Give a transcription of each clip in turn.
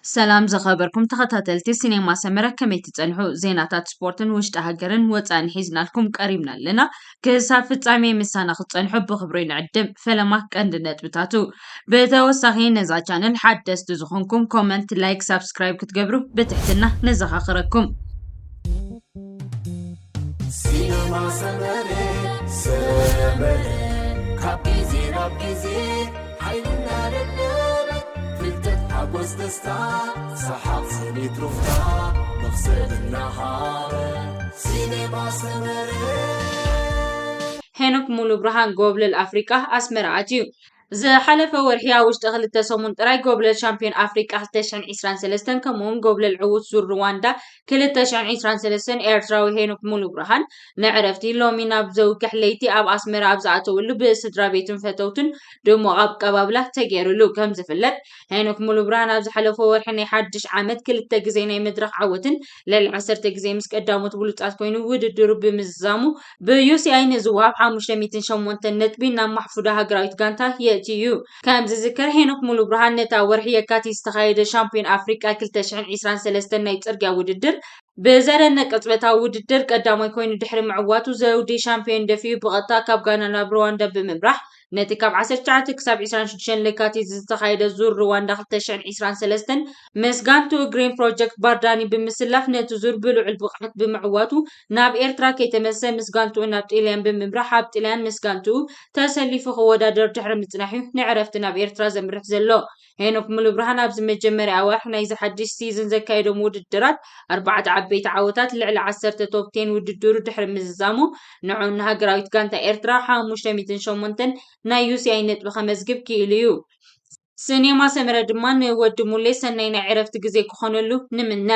ሰላም ዝኸበርኩም ተኸታተልቲ ሲኔማ ሰመረ፣ ከመይ ትጸንሑ? ዜናታት ስፖርትን ውሽጢ ሃገርን ወጻእን ሒዝናልኩም ቀሪብና ኣለና። ክሳብ ፍጻሜ ምሳና ክትጸንሑ ብኽብሪ ንዕድም። ፈለማ ቀንዲ ነጥብታቱ። ብተወሳኺ ነዛ ቻነል ሓደስቲ ዝኾንኩም ኮመንት፣ ላይክ፣ ሳብስክራይብ ክትገብሩ ብትሕትና ነዘኻኽረኩም። ሲነማ ሰመረ ሰመረ ካብ ግዜ ናብ ግዜ ሓይልና ደለበ ፍልጠት ሓጎስ ደስታ ሰሓቕ ስኒት ሩፍታ መኽሰብ እናሃበ ሲነማ ሰመረ ሄኖክ ሙሉ ብርሃን ጎብለል ኣፍሪቃ ኣስመራ ኣትዩ። ዝሓለፈ ወርሒ ኣብ ውሽጢ ክልተ ሰሙን ጥራይ ጎብለል ሻምፒዮን ኣፍሪቃ ክልተ ሽሕን ዕስራን ሰለስተን ከምኡውን ጎብለል ዕዉት ዙር ሩዋንዳ ክልተ ሽሕን ዕስራን ሰለስተን ኤርትራዊ ሄኖክ ሙሉ ብርሃን ንዕረፍቲ ሎሚ ናብ ዘውግሕ ለይቲ ኣብ ኣስመራ ኣብ ዝኣተውሉ ብስድራ ቤቱን ፈተውቱን ድሙቕ ኣቀባብላ ተገይሩሉ። ከም ዝፍለጥ ሄኖክ ሙሉ ብርሃን ኣብ ዝሓለፈ ወርሒ ናይ ሓድሽ ዓመት ክልተ ግዜ ናይ መድረኽ ዓወትን ልዕሊ ዓሰርተ ግዜ ምስ ቀዳሞት ብሉጻት ኮይኑ ውድድሩ ብምዝዛሙ ብዩሲኣይ ንዝወሃብ ሓሙሽተ ሚእትን ሸሞንተን ነጥቢ ናብ ማሕፉዳ ሃገራዊት ጋንታ የእትዩ እዩ። ከም ዝዝከር ሄኖክ ሙሉ ብርሃን ነታ ወርሒ የካቲት ዝተኻየደ ሻምፒዮን ኣፍሪቃ ክልተ ሽሕን ዕስራን ሰለስተን ናይ ጽርግያ ውድድር ብዘደንቕ ቅጽበታዊ ውድድር ቀዳማይ ኮይኑ ድሕሪ ምዕዋቱ ዘውዲ ሻምፒዮን ደፊኡ ብቐጥታ ካብ ጋና ናብ ሩዋንዳ ብምምራሕ ነቲ ካብ ዓሰርተ ትሽዓተ ክሳብ ዕስራን ሽዱሽተን ለካቲት ዝተኻየደ ዙር ሩዋንዳ ክልተ ሽሕን ዕስራን ሰለስተን ምስ ጋንትኡ ግሪን ፕሮጀክት ባርዳኒ ብምስላፍ ነቲ ዙር ብልዑል ብቕዓት ብምዕዋቱ ናብ ኤርትራ ከይተመልሰ ምስ ጋንትኡ ናብ ጥልያን ብምምራሕ ኣብ ጥልያን ምስ ጋንትኡ ተሰሊፉ ክወዳደር ድሕሪ ምጽናሕ'ዩ ንዕረፍቲ ናብ ኤርትራ ዘምርሕ ዘሎ። ሄኖክ ሙሉብርሃን ኣብዚ መጀመርያ ኣዋርሕ ናይዚ ሓድሽ ሲዝን ዘካየዶም ውድድራት ኣርባዕተ ዓበይቲ ዓወታት፣ ልዕሊ ዓሰርተ ቶፕ ቴን ውድድሩ ድሕሪ ምዝዛሙ ንዑ ንሃገራዊት ጋንታ ኤርትራ ሓሙሽተ ሚእትን ሸሞንተን ናይ ዩሲኣይ ነጥቢ ከመዝግብ ክኢሉ እዩ። ስኔማ ሰመረ ድማ ንወዲ ሙሌ ሰናይ ናይ ዕረፍቲ ግዜ ክኾነሉ ንምነ።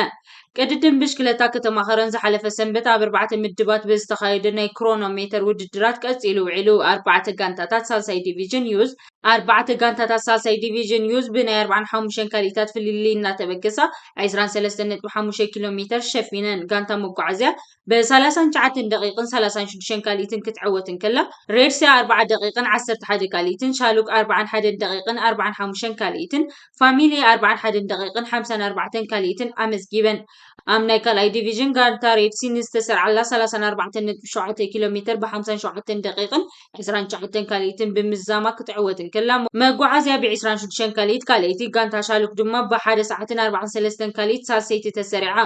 ቅድድም ብሽክለታ ከተማ ከረን ዝሓለፈ ሰንበት ኣብ ኣርባዕተ ምድባት ብዝተኻየደ ናይ ክሮኖሜተር ውድድራት ቀጺሉ ውዒሉ። ኣርባዕተ ጋንታታት ሳልሳይ ዲቪዥን ዩዝ ኣርባዕተ ጋንታታት ሳልሳይ ዲቪዥን ዩዝ ብናይ ኣርባዓን ሓሙሽተን ካልኢታት ፍልልይ እናተበገሳ ዕስራን ሰለስተን ነጥቢ ሓሙሽተ ኪሎ ሜተር ሸፊነን። ጋንታ መጓዓዝያ ብሰላሳን ትሽዓተን ደቂቕን ሰላሳን ሽዱሽተን ካልኢትን ክትዕወት እንከላ፣ ሬድሲ ኣርብዓ ደቂቕን ዓሰርተ ሓደ ካልኢትን፣ ሻሉክ ኣርብዓን ሓደን ደቂቕን ኣርብዓን ሓሙሽተን ካልኢትን፣ ፋሚሊ ኣርብዓን ሓደን ደቂቕን ሓምሳን ኣርባዕተን ካልኢትን ኣመዝጊበን። ኣብ ናይ ካልኣይ ዲቪዥን ጋንታ ሬድሲ ንዝተሰርዓላ ሰላሳን ኣርባዕተን ነጥቢ ሸውዓተ ኪሎ ሜተር ብሓምሳን ሸውዓተን ደቂቕን ዕስራን ትሽዓተን ካልኢትን ብምዝዛማ ክትዕወት እንከላ፣ መጓዓዝያ ብዕስራን ሽዱሽተን ካልኢት ካልኣይቲ፣ ጋንታ ሻሉክ ድማ ብሓደ ሰዓትን ኣርባዓን ሰለስተን ካልኢት ሳልሰይቲ ተሰሪዓ።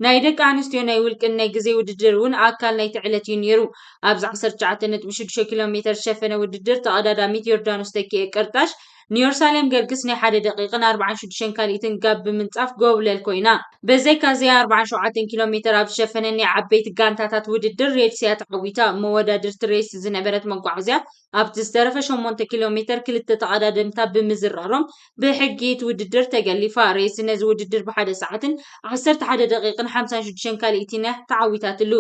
ናይ ደቂ ኣንስትዮ ናይ ውልቅን ናይ ግዜ ውድድር እውን ኣካል ናይቲ ዕለት እዩ ነይሩ። ኣብዚ ዓሰርተ ትሽዓተ ነጥቢ ሽዱሽተ ኪሎ ሜተር ዝሸፈነ ውድድር ተቐዳዳሚት ዮርዳኖስ ተኪኤ ቅርጣሽ ንዮርሳሌም ገርግስ ናይ ሓደ ደቂቕን ኣርባዓን ሽዱሽተን ካልኢትን ጋብ ብምንጻፍ ጎብለል ኮይና። ብዘይካ እዚ ኣርባዓን ሸውዓተን ኪሎ ሜተር ኣብ ዝሸፈነ ናይ ዓበይቲ ጋንታታት ውድድር ሬድሲ እያ ተዓዊታ። መወዳድርቲ ሬስ ዝነበረት መጓዓዝያ ኣብቲ ዝተረፈ ሸሞንተ ኪሎ ሜተር ክልተ ተቐዳደምታ ብምዝራሮም ብሕጊ እቲ ውድድር ተገሊፋ። ሬስ ነዚ ውድድር ብሓደ ሰዓትን ዓሰርተ ሓደ ደቂቕን ሓምሳን ሽዱሽተን ካልኢትን እያ ተዓዊታትሉ።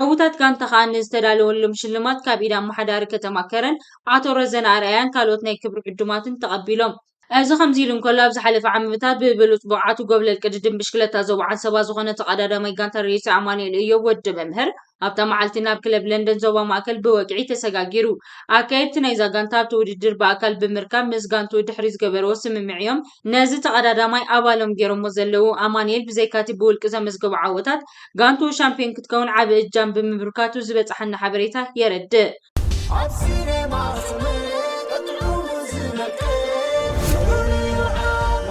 ዓውታት ጋንታ ከኣ ንዝተዳለወሎም ሽልማት ካብ ኢድ ኣመሓዳሪ ከተማ ከረን ኣቶ ረዘነ ኣርኣያን ካልኦት ናይ ክብሪ ዕዱማትን ተቐቢሎም። እዚ ከምዚ ኢሉ እንከሎ፣ ኣብ ዝሓለፈ ዓመታት ብብሉጽ ብቕዓቱ ጎብለል ቅድድም ብሽክለታ ዞባ ዓንሰባ ዝኾነ ተቐዳዳማይ ጋንታ ሬድሲ ኣማኑኤል እዮብ ወዲ መምህር ኣብታ መዓልቲ ናብ ክለብ ለንደን ዞባ ማእከል ብወግዒ ተሰጋጊሩ። ኣካየድቲ ናይዛ ጋንታ ኣብቲ ውድድር ብኣካል ብምርካብ ምስ ጋንትኡ ድሕሪ ዝገበርዎ ስምምዕ እዮም ነዚ ተቐዳዳማይ ኣባሎም ገይሮሞ ዘለዉ። ኣማኑኤል ብዘይካቲ ብውልቂ ዘመዝገቦ ዓወታት ጋንትኡ ሻምፒዮን ክትከውን ዓቢ እጃም ብምብርካቱ ዝበጽሓና ሓበሬታ የረድእ። ኣብ ሲኔማ ስምዒት ጥዑሙ ዝነቅል ፍቕሪ ዓማ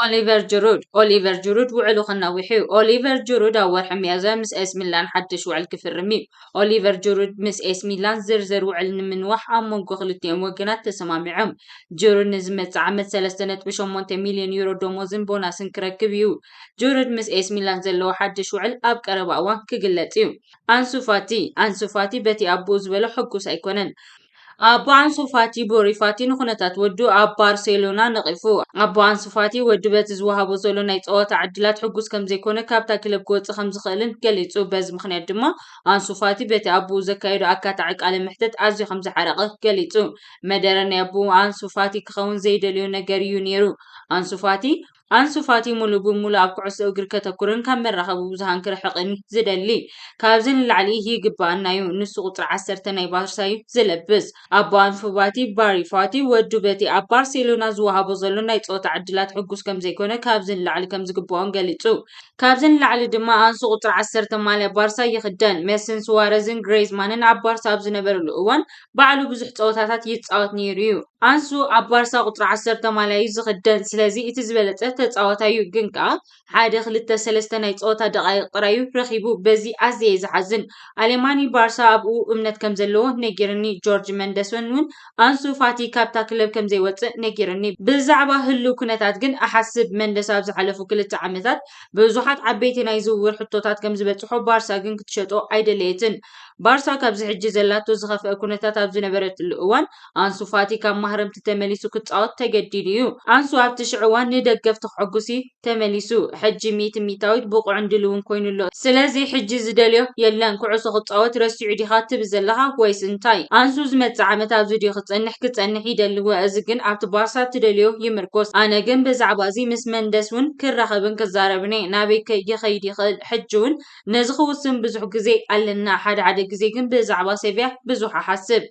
ኦሊቨር ጅሩድ ኦሊቨር ጅሩድ ውዕሉ ከናውሕ እዩ። ኦሊቨር ጅሩድ ኣብ ወርሒ ሚያዝያ ምስ ኤስ ሚላን ሓድሽ ውዕል ክፍርም እዩ። ኦሊቨር ጅሩድ ምስ ኤስ ሚላን ዝርዝር ውዕል ንምንዋሕ ኣብ መንጎ ክልቲኦም ወገናት ተሰማሚዖም። ጅሩድ ንዝመጽእ ዓመት ሰለስተ ነጥቢ ሸሞንተ ሚልዮን ዩሮ ደሞዝን ቦናስን ክረክብ እዩ። ጅሩድ ምስ ኤስ ሚላን ዘለዎ ሓድሽ ውዕል ኣብ ቀረባ እዋን ክግለጽ እዩ። ኣንሱ ፋቲ ኣንሱ ፋቲ በቲ ኣቦኡ ዝበሎ ሕጉስ ኣይኮነን። ኣቦ ኣንሱ ፋቲ ቦሪ ፋቲ ንኹነታት ወዱ ኣብ ባርሴሎና ነቒፉ። ኣቦ ኣንሱ ፋቲ ወዱ በቲ ዝወሃቦ ዘሎ ናይ ጸወታ ዕድላት ሕጉስ ከም ዘይኮነ ካብታ ክለብ ክወጽእ ከም ዝኽእልን ገሊጹ። በዚ ምኽንያት ድማ ኣንሱ ፋቲ በቲ ኣቦኡ ዘካየዶ ኣካታዒ ቃለ መሕትት ኣዝዩ ከም ዝሓረቐ ገሊጹ። መደረ ናይ ኣቦኡ ኣንሱ ፋቲ ክኸውን ዘይደልዮ ነገር እዩ ነይሩ። ኣንሱ ፋቲ ኣንሱ ፋቲ ሙሉ ብሙሉ ኣብ ኩዕሶ እግሪ ከተኩርን ካብ መራኸቢ ብዙሃን ክርሕቕን ዝደሊ። ካብዚ ንላዕሊ ይግባኣና እዩ። ንሱ ቁጽሪ ዓሰርተ ናይ ባርሳ እዩ ዝለብስ። ኣቦ ኣንሱ ፋቲ፣ ባሪ ፋቲ፣ ወዱ በቲ ኣብ ባርሴሎና ዝወሃቦ ዘሎ ናይ ጸወታ ዕድላት ሕጉስ ከም ዘይኮነ ካብዚ ንላዕሊ ከም ዝግባኦን ገሊጹ። ካብዚ ንላዕሊ ድማ ኣንሱ ቁጽሪ ዓሰርተ ማልያ ባርሳ ይኽደን። ሜስን ሱዋረዝን ግሬዝማንን ኣብ ባርሳ ኣብ ዝነበርሉ እዋን ባዕሉ ብዙሕ ጸወታታት ይጻወት ነይሩ እዩ። ኣንሱ ኣብ ባርሳ ቁጽሪ ዓሰርተ ማልያ እዩ ዝኽደን፣ ስለዚ እቲ ዝበለጸ ተጻዋታይ እዩ። ግን ከኣ ሓደ ክልተ ሰለስተ ናይ ጸወታ ደቓይቕ ጥራይ እዩ ረኺቡ። በዚ ኣዝየ እየ ዝሓዝን። ኣሌማኒ ባርሳ ኣብኡ እምነት ከም ዘለዎ ነጊርኒ። ጆርጅ መንደስን እውን ኣንሱ ፋቲ ካብታ ክለብ ከም ዘይወጽእ ነጊርኒ። ብዛዕባ ህሉው ኩነታት ግን እሓስብ። መንደስ ኣብ ዝሓለፉ ክልተ ዓመታት ብዙሓት ዓበይቲ ናይ ዝውውር ሕቶታት ከም ዝበጽሖ ባርሳ ግን ክትሸጦ ኣይደለየትን። ባርሳ ካብዚ ሕጂ ዘላቶ ዝኸፍአ ኩነታት ኣብ ዝነበረትሉ እዋን ኣንሱ ፋቲ ካብ ማህረምቲ ተመሊሱ ክጻወት ተገዲዱ እዩ። ኣንሱ ኣብቲ ሽዑ እዋን ንደገፍቲ ከሐጉስ እዩ ተመሊሱ። ሕጂ ሚእቲ ሚእታዊት ብቑዕን ድልውን ኮይኑ ኣሎ። ስለዚ ሕጂ ዝደልዮ የለን። ኩዕሶ ክጻወት ረሲዑ ዲኻ ትብል ዘለኻ ወይስ እንታይ? ኣንሱ ዝመጽእ ዓመት ኣብዚ ድዩ ክጸንሕ? ክጸንሕ ይደሊ እወ። እዚ ግን ኣብቲ ባርሳ ትደልዮ ይምርኮስ። ኣነ ግን ብዛዕባ እዚ ምስ መንደስ እውን ክራኸብን ክዛረብን እየ። ናበይ ከ ይኸይድ ይኽእል? ሕጂ እውን ነዚ ክውስን ብዙሕ ግዜ ኣለና። ሓደ ሓደ ግዜ ግን ብዛዕባ ሴቪያ ብዙሕ እሓስብ።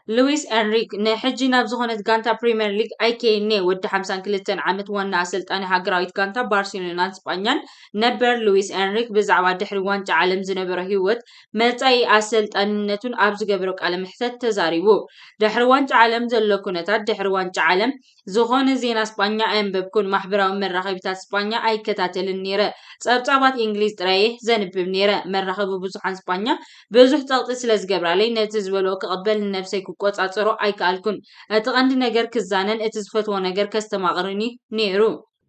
ሉዊስ ኤንሪክ ንሕጂ ናብ ዝኾነት ጋንታ ፕሪምየር ሊግ ኣይከይድን እየ። ወዲ ሓምሳን ክልተን ዓመት ዋና ኣሰልጣኒ ሃገራዊት ጋንታ ባርሴሎናን ስጳኛን ነበር ሉዊስ ኤንሪክ ብዛዕባ ድሕሪ ዋንጫ ዓለም ዝነበሮ ህይወት መጻኢ ኣሰልጣንነቱን ኣብ ዝገበሮ ቃለ መሕተት ተዛሪቡ። ድሕሪ ዋንጫ ዓለም ዘሎ ኩነታት፣ ድሕሪ ዋንጫ ዓለም ዝኾነ ዜና ስጳኛ ኣየንበብኩን። ማሕበራዊ መራኸቢታት ስጳኛ ኣይከታተልን ነይረ። ጸብጻባት እንግሊዝ ጥራይ እየ ዘንብብ ነይረ። መራኸቢ ብዙሓን ስጳኛ ብዙሕ ጸቕጢ ስለ ዝገብራለይ፣ ነቲ ዝበልኦ ክቕበል ንነብሰይ ክቆጻጸሮ ኣይከኣልኩን። እቲ ቀንዲ ነገር ክዛነን እቲ ዝፈትዎ ነገር ከስተማቕርን እዩ ነይሩ።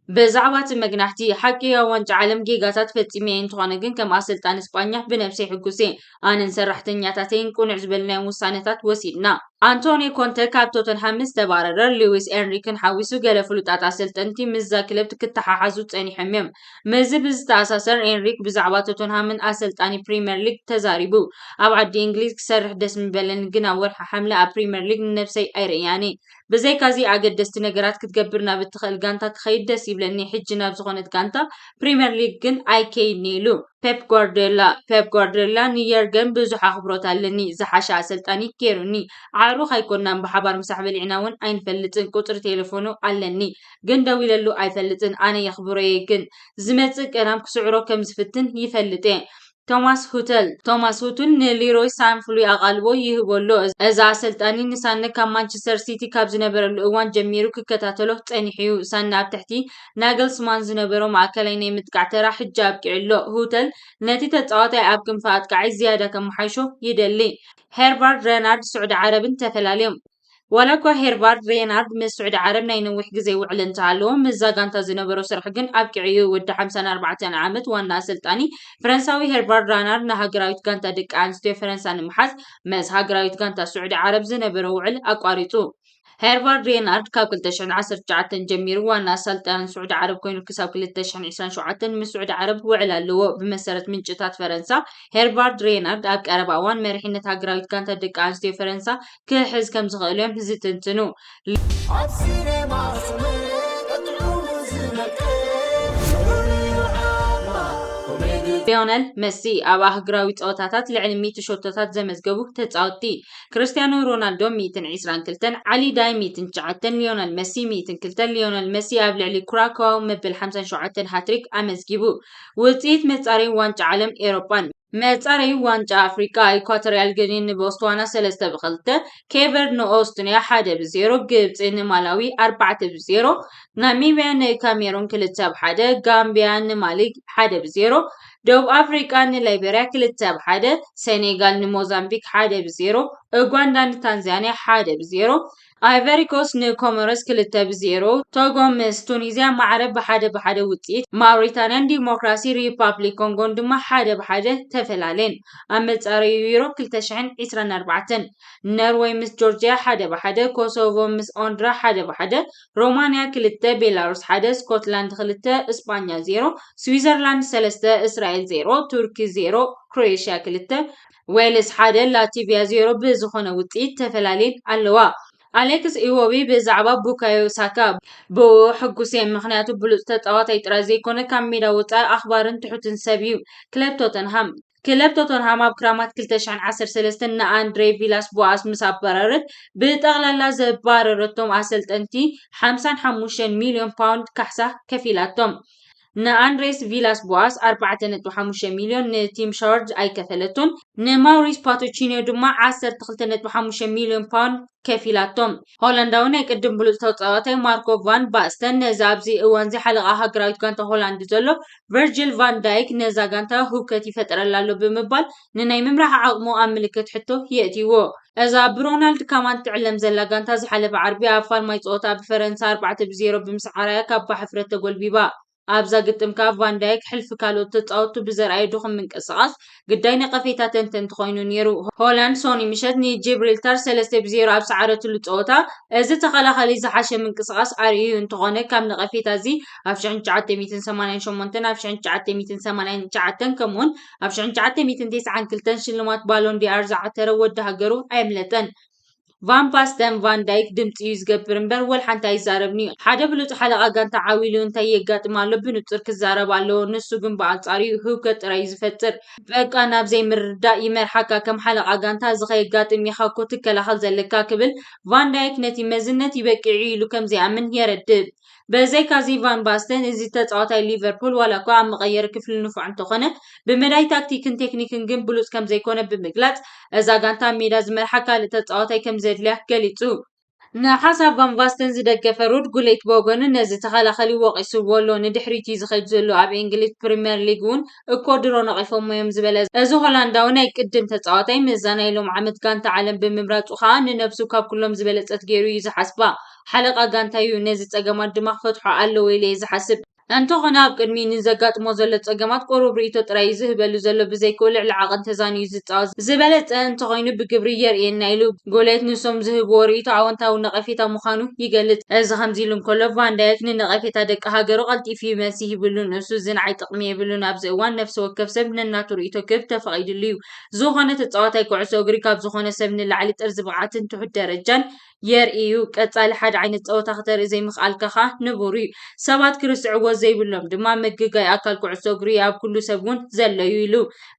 ብዛዕባ እቲ መግናሕቲ፣ ሓቂ ኣብ ዋንጫ ዓለም ጌጋታት ፈጺመ እየ፣ እንተኾነ ግን ከም ኣሰልጣኒ ስጳኛ ብነብሰይ ሕጉስ እየ። ኣነን ሰራሕተኛታተይን ቅኑዕ ዝበልናዮም ውሳነታት ወሲድና። ኣንቶኒ ኮንተ ካብ ቶተንሃም ምስ ተባረረ፣ ሉዊስ ኤንሪክን ሓዊሱ ገለ ፍሉጣት ኣሰልጠንቲ ምስዛ ክለብ ክተሓሓዙ ጸኒሖም እዮም። ምስዚ ብዝተኣሳሰር፣ ኤንሪክ ብዛዕባ ቶተንሃምን ኣሰልጣኒ ፕሪምየር ሊግ ተዛሪቡ። ኣብ ዓዲ እንግሊዝ ክሰርሕ ደስ ምበለኒ፣ ግን ኣብ ወርሒ ሓምለ ኣብ ፕሪምየር ሊግ ንነብሰይ ኣይርእያን እየ። ብዘይካዚ ኣገደስቲ ነገራት ክትገብር ናብ እትኽእል ጋንታ ክኸይድ ደስ ይብለኒ። ሕጂ ናብ ዝኾነት ጋንታ ፕሪምየር ሊግ ግን ኣይከይድን ኢሉ። ፔፕ ጓርዲዮላ፣ ፔፕ ጓርዲዮላ ንየርገን ብዙሕ ኣኽብሮት ኣለኒ። ዝሓሸ ኣሰልጣኒ ገይሩኒ። ዓሩ ካይኮናን ብሓባር ምሳሕ በሊዕና እውን ኣይንፈልጥን። ቁጽሪ ቴሌፎኑ ኣለኒ፣ ግን ደዊለሉ ኣይፈልጥን። ኣነ የኽብሮ እየ፣ ግን ዝመጽእ ቀዳም ክስዕሮ ከም ዝፍትን ይፈልጥ እየ። ቶማስ ሁተል፣ ቶማስ ሁቱል ንሊሮይ ሳን ፍሉይ ኣቓልቦ ይህቦ ኣሎ። እዚ ኣሰልጣኒ ንሳነ ካብ ማንቸስተር ሲቲ ካብ ዝነበረሉ እዋን ጀሚሩ ክከታተሎ ጸኒሑ እዩ። ሳነ ኣብ ትሕቲ ናግልስማን ዝነበሮ ማእከላይ ናይ ምጥቃዕ ተራ ሕጂ ኣብቂዑ ኣሎ። ሁተል ነቲ ተጻዋታይ ኣብ ክንፊ ኣጥቃዓይ ዝያዳ ከመሓይሾ ይደሊ። ሄርባርድ ሬናርድ ስዑዲ ዓረብን ተፈላልዮም። ዋላ እኳ ሄርባርድ ሬናርድ ምስ ስዑዲ ዓረብ ናይ ነዊሕ ግዜ ውዕል እንተሃለዎ፣ ምስዛ ጋንታ ዝነበሮ ስራሕ ግን ኣብቂዑ እዩ። ወዲ ሓምሳን ኣርባዕተን ዓመት ዋና ኣሰልጣኒ ፈረንሳዊ ሄርባርድ ራናርድ ንሃገራዊት ጋንታ ደቂ ኣንስትዮ ፈረንሳ ንምሓዝ ምስ ሃገራዊት ጋንታ ስዑዲ ዓረብ ዝነበሮ ውዕል ኣቋሪጹ። ሄርባርድ ሬናርድ ካብ ክልተ ሽሕን ዓሰርተ ትሽዓተን ጀሚሩ ዋና ኣሰልጣኒ ስዑዲ ዓረብ ኮይኑ ክሳብ ክልተ ሽሕን ዕስራን ሸውዓተን ምስ ስዑዲ ዓረብ ውዕል ኣለዎ። ብመሰረት ምንጭታት ፈረንሳ፣ ሄርባርድ ሬናርድ ኣብ ቀረባ እዋን መሪሕነት ሃገራዊት ጋንታ ደቂ ኣንስትዮ ፈረንሳ ክሕዝ ከም ዝኽእል እዮም ዝትንትኑ። ኣብ ሲኔማ ሰመረ ቀጥዑ ዝመልከት ፍሉይ ዓቕማ ኮሜዲ። ሊዮነል መሲ ኣብ ኣህጉራዊ ጸወታታት ልዕሊ ሚእቲ ሸቶታት ዘመዝገቡ ተጻወትቲ። ክርስቲያኖ ሮናልዶ ሚእትን ዕስራን ክልተን፣ ዓሊ ዳይ ሚእትን ትሽዓተን፣ ሊዮነል መሲ ሚእትን ክልተን። ሊዮነል መሲ ኣብ ልዕሊ ኩራኳው መበል ሓምሳን ሸውዓተን ሃትሪክ ኣመዝጊቡ። ውጽኢት መጻረይ ዋንጫ ዓለም ኤሮጳን መጻረይ ዋንጫ ኣፍሪቃ፣ ኢኳቶሪያል ጊኒ ንቦትስዋና ሰለስተ ብኽልተ፣ ኬቨርድ ንኦስትሪያ ሓደ ብዜሮ፣ ግብጺ ንማላዊ ኣርባዕተ ብዜሮ፣ ናሚብያ ንካሜሩን ክልተ ብ ሓደ፣ ጋምብያ ንማሊ ሓደ ብዜሮ፣ ደቡብ ኣፍሪቃ ንላይቤርያ ክልተ ብ ሓደ፣ ሴኔጋል ንሞዛምቢክ ሓደ ብዜሮ፣ ኡጋንዳ ንታንዛንያ ሓደ ብዜሮ፣ ኣይቨሪ ኮስት ንኮሞሮስ ክልተ ብዜሮ፣ ቶጎ ምስ ቱኒዝያ ማዕረ ብሓደ ብሓደ ውጽኢት፣ ማውሪታንያን ዲሞክራሲ ሪፓብሊክ ኮንጎን ድማ ሓደ ብሓደ ተፈላለየን። ኣብ መጻረዩ ዩሮ ክልተ ሽሕን ዕስራን ኣርባዕተን፣ ኖርወይ ምስ ጆርጅያ ሓደ ብሓደ፣ ኮሶቮ ምስ ኦንድራ ሓደ ብሓደ፣ ሮማንያ ክልተ፣ ቤላሩስ ሓደ፣ ስኮትላንድ ክልተ፣ እስጳኛ ዜሮ፣ ስዊዘርላንድ ሰለስተ፣ እስራኤል ዜሮ፣ ቱርኪ ዜሮ፣ ክሮኤሽያ ክልተ፣ ዌልስ ሓደ፣ ላቲቪያ ዜሮ ብዝኾነ ውጽኢት ተፈላልየን ኣለዋ። ኣሌክስ ኢዎቢ ብዛዕባ ቡካዮ ሳካ ብኡ ሕጉስ እየ፣ ምኽንያቱ ብሉጽ ተጻዋታይ ጥራይ ዘይኮነ፣ ካብ ሜዳ ወጻኢ ኣኽባርን ትሑትን ሰብ እዩ። ክለብ ቶተንሃም ክለብ ቶተንሃም ኣብ ክራማት ክልተ ሽሕን ዓሰርተ ሰለስተን ንኣንድሬ ቪላስ ቦኣስ ምስ ኣባረረት፣ ብጠቕላላ ዘባረረቶም ኣሰልጠንቲ ሓምሳን ሓሙሽተን ሚልዮን ፓውንድ ካሕሳ ከፊላቶም። ንኣንድሬስ ቪላስ ቦኣስ ኣርባዕተ ነጥቢ ሓሙሽተ ሚልዮን፣ ንቲም ሻርጅ ኣይከፈለቶን። ንማውሪስ ፓቶቺኒዮ ድማ ዓሰርተ ክልተ ነጥቢ ሓሙሽተ ሚልዮን ፓውንድ ከፊላቶም። ሆላንዳዊ ናይ ቅድም ብሉጽ ተጻዋታይ ማርኮ ቫን ባስተን ነዚ ኣብዚ እዋንዚ ሓለቓ ሃገራዊት ጋንታ ሆላንድ ዘሎ ቨርጅል ቫን ዳይክ ነዛ ጋንታ ህውከት ይፈጥረላ ኣሎ ብምባል ንናይ ምምራሕ ዓቕሙ ኣብ ምልክት ሕቶ የእትይዎ። እዛ ብሮናልድ ካማን ትዕለም ዘላ ጋንታ ዝሓለፈ ዓርቢ ኣብ ፋልማይ ጸወታ ብፈረንሳ ኣርባዕተ ብ ዜሮ ብምስዓራያ ካብ ባሕፍረት ተጎልቢባ። ኣብዛ ግጥም ከኣ ቫን ዳይክ ሕልፊ ካልኦት ተጻወቱ ብዘርኣየ ድኹም ምንቅስቓስ ግዳይ ነቐፌታ ተንተንቲ ኮይኑ ነይሩ። ሆላንድ ሶኒ ምሸት ንጂብሪልታር ሰለስተ ብ ዜሮ ኣብ ሰዓረትሉ ጸወታ፣ እዚ ተኸላኻሊ ዝሓሸ ምንቅስቓስ ኣርእዩ እንተኾነ፣ ካብ ነቐፌታ እዚ ኣብ ሽሕን ትሽዓተ ሚእትን ሰማንያን ሸሞንተን፣ ኣብ ሽሕን ትሽዓተ ሚእትን ሰማንያን ትሽዓተን ከምኡውን ኣብ ሽሕን ትሽዓተ ሚእትን ተስዓን ክልተን ሽልማት ባሎን ዲኣር ዝዓተረ ወዲ ሃገሩ ኣየምለጠን። ቫን ባስተን ቫን ዳይክ ድምጺ እዩ ዝገብር እምበር ወላ ሓንቲ ኣይዛረብን እዩ። ሓደ ብሉጽ ሓለቓ ጋንታ ዓው ኢሉ እንታይ የጋጥም ኣሎ ብንጹር ክዛረብ ኣለዎ። ንሱ ግን ብኣንጻሩ እዩ ህውከት ጥራይ እዩ ዝፈጥር። በቃ ናብ ዘይምርድዳእ ይመርሓካ። ከም ሓለቓ ጋንታ እዚ ከየጋጥም ኢኻ እኮ ትከላኸል ዘለካ ክብል ቫን ዳይክ ነቲ መዝነት ይበቅዕ እዩ ኢሉ ከም ዘይኣምን የረድእ። ብዘይካዚ ቫን ባስተን እዚ ተጻዋታይ ሊቨርፑል ዋላ እኳ ኣብ መቐየሪ ክፍሊ ንፉዕ እንተኾነ ብመዳይ ታክቲክን ቴክኒክን ግን ብሉጽ ከም ዘይኮነ ብምግላጽ እዛ ጋንታ ኣብ ሜዳ ዝመርሓ ካልእ ተጻዋታይ ከም ዘድልያ ገሊጹ። ንሓሳብ ቫን ቫስተን ዝደገፈ ሩድ ጉሌት ብወገኑ ነዚ ተኸላኸሊ ወቒስዎ ኣሎ። ንድሕሪት እዩ ዝኸይድ ዘሎ። ኣብ እንግሊዝ ፕሪምየር ሊግ እውን እኮ ድሮ ነቒፎሞ እዮም ዝበለ እዚ ሆላንዳዊ ናይ ቅድም ተጻዋታይ ምስዛ ናይ ሎም ዓመት ጋንታ ዓለም ብምምራጹ ከኣ ንነብሱ ካብ ኩሎም ዝበለጸት ገይሩ እዩ ዝሓስባ። ሓለቓ ጋንታ እዩ፣ ነዚ ጸገማት ድማ ክፈትሖ ኣለዎ ኢለ እየ ዝሓስብ። እንተኾነ ኣብ ቅድሚኡ ንዘጋጥሞ ዘሎ ጸገማት ቁሩብ ርእይቶ ጥራይ እዩ ዝህበሉ ዘሎ፣ ብዘይክኡ ልዕሊ ዓቐን ተዛንዩ ዝጻወት ዝበለጸ እንተኾይኑ ብግብሪ የርእየና ኢሉ ጎሌት ንሶም ዝህብዎ ርእይቶ ኣወንታዊ ነቐፌታ ምዃኑ ይገልጽ። እዚ ከምዚ ኢሉ እንከሎ ቫን ዳይክ ንነቐፌታ ደቂ ሃገሩ ቀልጢፉ መልሲ ሂብሉ፣ ንሱ እዚ ንዓይ ጥቕሚ የብሉን፣ ኣብዚ እዋን ነፍሲ ወከፍ ሰብ ነናቱ ርእይቶ ክህብ ተፈቒድሉ እዩ። ዝኾነ ተጻዋታይ ኩዕሶ እግሪ ካብ ዝኾነ ሰብ ንላዕሊ ጥርዚ ብቕዓትን ትሑት ደረጃን የርኢ እዩ። ቀጻሊ ሓደ ዓይነት ጸወታ ክተርኢ ዘይምኽኣልካ ኸኣ ንቡር እዩ። ሰባት ክርስዕዎ ዘይብሎም ድማ ምግጋይ ኣካል ኩዕሶ እግሪ ኣብ ኩሉ ሰብ እውን ዘሎ እዩ ኢሉ።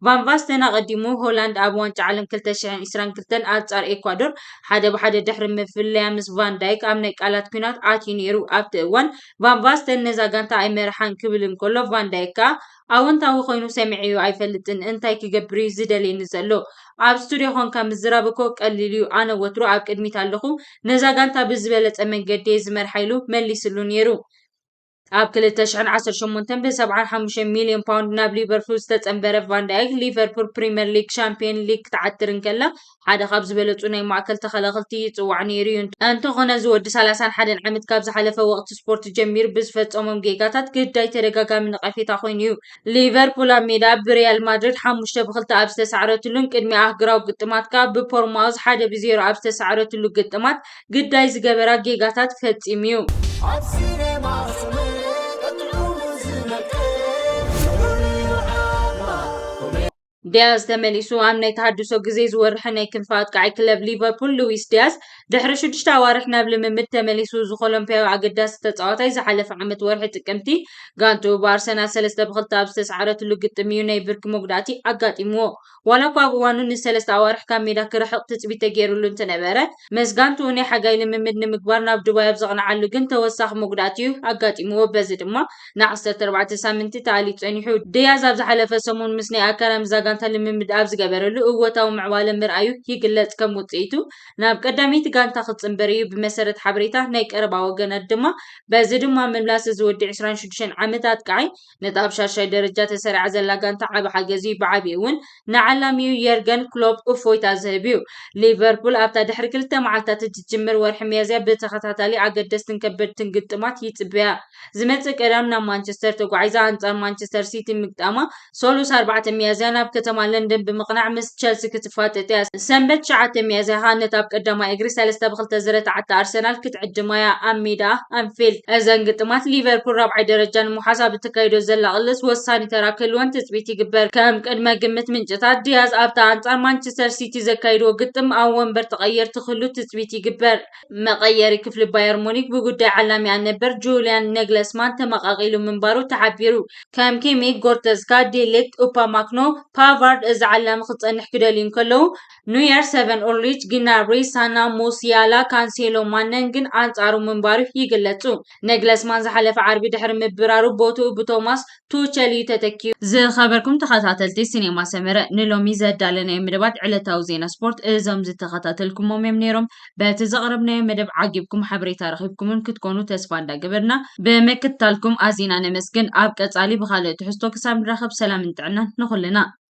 ቫን ቫስተን ኣቐዲሙ ሆላንድ ኣብ ዋንጫ ዓለም ክልተ ሽሕን ዕስራን ክልተን ኣንጻር ኤኳዶር ሓደ ብሓደ ድሕሪ ምፍለያ ምስ ቫን ዳይክ ኣብ ናይ ቃላት ኲናት ኣትዩ ነይሩ። ኣብቲ እዋን ቫን ቫስተን ነዛ ጋንታ ኣይመርሓን ክብል እንከሎ ቫን ዳይክ ከኣ ኣወንታዊ ኮይኑ ሰሚዐዮ ኣይፈልጥን፣ እንታይ ክገብር እዩ ዝደልየኒ ዘሎ? ኣብ ስቱድዮ ኾንካ ምዝራብ እኮ ቀሊል እዩ። ኣነ ወትሩ ኣብ ቅድሚት ኣለኹ፣ ነዛ ጋንታ ብዝበለጸ መንገዲ እየ ዝመርሓ ኢሉ መሊስሉ ነይሩ። ኣብ ክልተ ሽሕን ዓሰርተ ሸሞንተን ብ ሰብዓን ሓሙሽተን ሚልዮን ፓውንድ ናብ ሊቨርፑል ዝተጸንበረ ቫን ዳይክ ሊቨርፑል ፕሪምየር ሊግ ሻምፒዮን ሊግ ክትዓትር እንከላ ሓደ ካብ ዝበለጹ ናይ ማእከል ተኸላኸልቲ ይጽዋዕ ነይሩ እዩ። እንተኾነ እዚ ወዲ ሰላሳን ሓደን ዓመት ካብ ዝሓለፈ ወቕቲ ስፖርት ጀሚሩ ብዝፈጸሞም ጌጋታት ግዳይ ተደጋጋሚ ነቐፌታ ኮይኑ እዩ። ሊቨርፑል ኣብ ሜዳ ብሪያል ማድሪድ ሓሙሽተ ብ ክልተ ኣብ ዝተሳዕረትሉን ቅድሚ ኣህግራዊ ግጥማት ከኣ ብፖርማውዝ ሓደ ብ ዜሮ ኣብ ዝተሳዕረትሉ ግጥማት ግዳይ ዝገበራ ጌጋታት ፈጺሙ እዩ። ኣብ ሲኔማ ስምዒት ጥዑሙ ዝነቅል ፍሉይ ዓቕማ ኮሜዲ። ዲያዝ ተመሊሱ። ኣብ ናይ ተሃድሶ ግዜ ዝወርሐ ናይ ክንፊ ኣጥቃዒ ክለብ ሊቨርፑል ሉዊስ ዲያዝ ድሕሪ ሽዱሽተ ኣዋርሕ ናብ ልምምድ ተመሊሱ። እዚ ኮሎምቢያዊ ኣገዳሲ ተጻዋታይ ዝሓለፈ ዓመት ወርሒ ጥቅምቲ ጋንትኡ ብኣርሰናል ሰለስተ ብ ክልተ ኣብ ዝተስዓረትሉ ግጥም እዩ ናይ ብርኪ መጉዳእቲ ኣጋጢምዎ። ዋላ እኳ ኣብ እዋኑ ንሰለስተ ኣዋርሕ ካብ ሜዳ ክርሕቕ ትጽቢት ተገይሩሉ እንተነበረ፣ ምስ ጋንትኡ ናይ ሓጋይ ልምምድ ንምግባር ናብ ዱባይ ኣብ ዘቕንዓሉ ግን ተወሳኺ መጉዳእቲ እዩ ኣጋጢምዎ። በዚ ድማ ንዓሰርተ ኣርባዕተ ሳምንቲ ተኣልዩ ጸኒሑ። ዲያዝ ኣብ ዝሓለፈ ሰሙን ምስ ናይ ኣካዳሚ እዛ ጋንታ ልምምድ ኣብ ዝገበረሉ እወታዊ ምዕባለ ምርኣዩ ይግለጽ። ከም ውጽኢቱ ናብ ቀዳመይቲ ጋንታ ክጽንበር እዩ። ብመሰረት ሓበሬታ ናይ ቀረባ ወገናት ድማ፣ በዚ ድማ ምምላስ እዚ ወዲ ዕስራን ሽዱሽተን ዓመት ኣጥቃዓይ ነቲ ኣብ ሻድሻይ ደረጃ ተሰሪዓ ዘላ ጋንታ ዓቢ ሓገዝ እዩ። ብዓቢኡ እውን ንዓላሚኡ የርገን ክሎፕ እፎይታ ዝህብ እዩ። ሊቨርፑል ኣብታ ድሕሪ ክልተ መዓልታት እትጅምር ወርሒ ሚያዝያ ብተኸታታሊ ኣገደስትን ከበድትን ግጥማት ይጽበያ። ዝመጽእ ቀዳም ናብ ማንቸስተር ተጓዒዛ ኣንጻር ማንቸስተር ሲቲ ምግጣማ፣ ሰሉስ ኣርባዕተ ሚያዝያ ናብ ከተማ ከተማ ለንደን ብምቕናዕ ምስ ቸልሲ ክትፋጠጥ እያ። ሰንበት ትሽዓተ ሚያዝያ ከኣ ነታ ኣብ ቀዳማይ እግሪ ሰለስተ ብክልተ ዝረትዓታ ኣርሰናል ክትዕድማ እያ ኣብ ሜዳ ኣንፊልድ። እዘን ግጥማት ሊቨርፑል ራብዓይ ደረጃ ንምሓዝ ኣብ እተካይዶ ዘላ ቅልስ ወሳኒ ተራ ክህልወን ትጽቢት ይግበር። ከም ቅድመ ግምት ምንጭታት፣ ዲያዝ ኣብታ ኣንጻር ማንቸስተር ሲቲ ዘካይድዎ ግጥም ኣብ ወንበር ተቐየርቲ ክህሉ ትጽቢት ይግበር። መቐየሪ ክፍሊ ባየር ሙኒክ ብጉዳይ ዓላሚኣ ነበር ጁልያን ነግለስማን ተመቓቒሉ ምንባሩ ተሓቢሩ። ከም ኪሚክ፣ ጎርተዝካ፣ ዴ ሊክት፣ ኡፓማክኖ፣ ፓቫርድ እዚ ዓላሚ ክጸንሕ ክደልዩ እንከለዉ፣ ኑየር፣ ሰቨን ኡልሪች፣ ጊናብሪ፣ ሳና፣ ሙሲያላ፣ ካንሴሎ፣ ማነን ግን ኣንጻሩ ምንባሩ ይግለጹ። ነግለስማን ዝሓለፈ ዓርቢ ድሕሪ ምብራሩ ቦትኡ ብቶማስ ቱቸል እዩ ተተኪዩ። ዝኸበርኩም ተኸታተልቲ ሲኔማ ሰመረ፣ ንሎሚ ዘዳለናዮ መደባት ዕለታዊ ዜና ስፖርት እዞም ዝተኸታተልኩሞም እዮም ነይሮም። በቲ ዘቕረብናዮ መደብ ዓጊብኩም ሓበሬታ ረኺብኩምን ክትኮኑ ተስፋ እንዳገበርና ብምክትታልኩም ኣዚና ነመስግን። ኣብ ቀጻሊ ብኻልእ ትሕዝቶ ክሳብ ንራኸብ ሰላምን ጥዕናን ንኹልና።